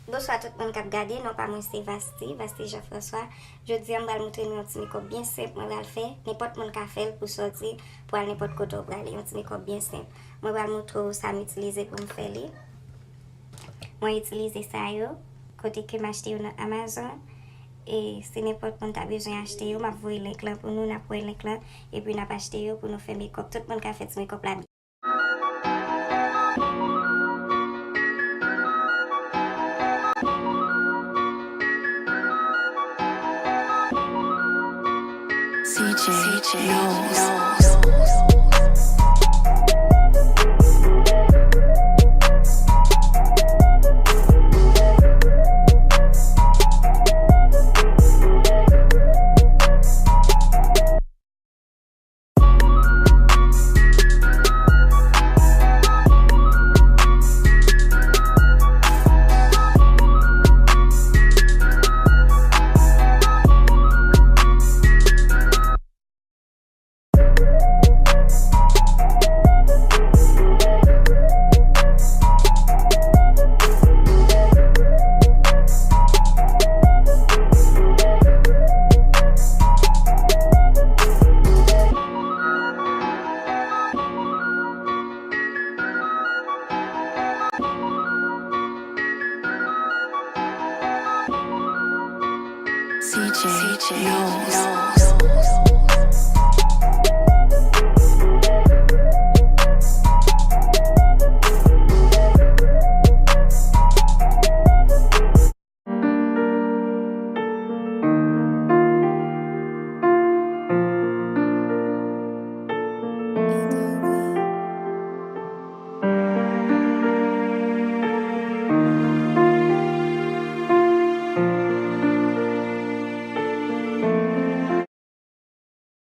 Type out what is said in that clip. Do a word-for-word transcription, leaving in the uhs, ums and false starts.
Bonswa tout moun k ap gade, non pa mwen se Vasti, Vasti Jean François. Jodi a m pral montre nou yon ti mekòp byen senp mwen pral fè. Nenpòt moun ka fè l pou sòti, pou al nenpòt kote w prale. Yon ti mekòp byen senp. Mwen pral montre w sa m itilize pou m fè li. Mwen itilize sa yo, kote ke m achte yo nan Amazon. E si nenpòt moun ta bezwen achte yo, m ap voye link lan pou nou, n ap wè link lan, epi n ap achte yo pou nou fè mekòp. Tout moun ka fè ti mekòp la byen. C J Knows. C J Knows.